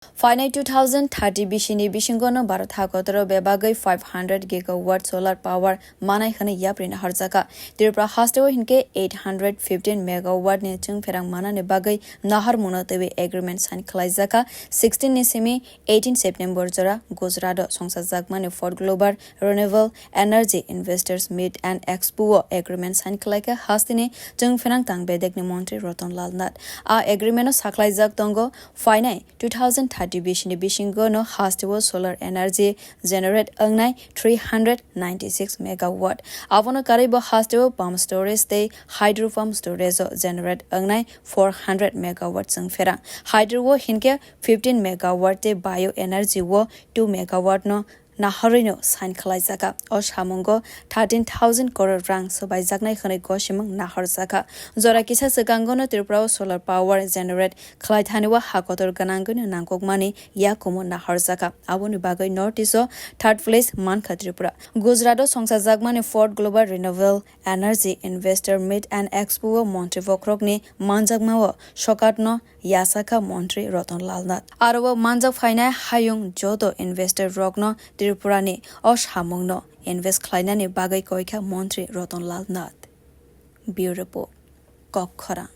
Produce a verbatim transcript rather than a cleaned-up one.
Phainai two thousand thirty bisini bisingo no Bharat hakotoro bebagwi five hundred gigawatt solar power manai hwnwi yapri naharjaka. Tripura hasteo hinkhe eight hundred fifteen megawatt ni chwngpherang manani bagwi naharmungno twiwi agreement sign khwlaijaka. Sixteen ni simi eighteen September jora Gujarat o songsajakmani fourth Global Renewable Energy Investors Meet and Expo o agreement sign khwlaikha hasteni chwngpherang tang bedekni montri Ratan Lal Nath. A agreement o sakhlaijak tongo phainai two thousand thirty bisini bisingo no hasteo solar energy generate wngnai three hundred ninety six megawatt. Abono karwi bo hasteo pump storage tei hydro pump storage o generate wngnai four hundred megawatt chwngpherang. Hydro o hinkhe fifteen megawatt tei bio energy o two megawatt no naharwino sign khwlaijaka. O samungo thirteen thousand crore rang swbaijaknai hwnwi gosimung naharjaka. Jora kisa swkangono Tripura o solar power generate khwlaithani o hakotor gwnangwino nangkukmani yakumo naharjaka. Aboni bagwi North East o third place mankha Tripura. Gujarat o songsajakmani fourth Global Renewable Energy Investor Meet and Expo o montri bokhorokni manjakma o sokatno yasakha montri Ratan Lal Nath. Aro o manjak phainai hayung joto investor rokno Tripura ni o samungno invest khlainani bagwi koikha montri Ratan Lal Nath. Bureau Report, Kok Khorang.